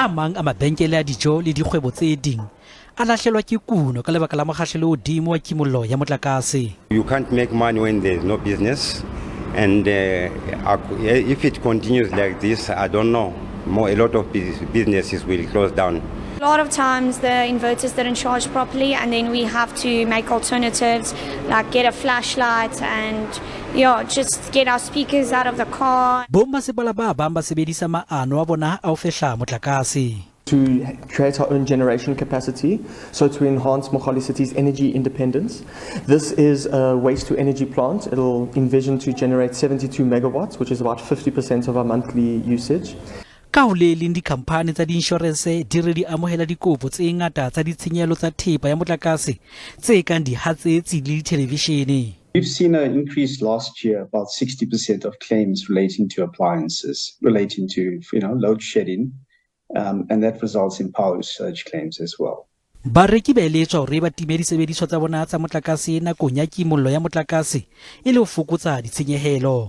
A mang a mabenkele a dijo le dikgwebo tse ding a lahlelwa ke kuno ka lebaka la mokgahlelo o hodimo wa kimollo ya motlakase. You can't make money when there's no business, and if it continues like this, I don't know, a lot of businesses will close down. A lot of times the inverters didn't charge properly, and then we have to make alternatives, like get a flashlight and, yeah, just get our speakers out of the car. Bommasepala ba bang ba sebedisa maano a bona a ho fehla motlakase. To create our own generation capacity, so to enhance Mogale City's energy independence. This is a waste to energy plant. It'll envision to generate 72 megawatts, which is about 50% of our monthly usage. Ka ho le leng, dikhamphane tsa diinshorense di re di amohela dikopo tse ngata tsa ditshenyehelo tsa thepa ya motlakase tse kang dihatsetsi le dithelevishene. We've seen an increase last year, about 60% of claims relating to appliances, relating to load shedding, and that results in power surge claims as well. Bareki ba eletswa hore ba time disebediswa tsa bona tsa motlakase nakong ya kimollo ya motlakase e le ho fokotsa ditshenyehelo.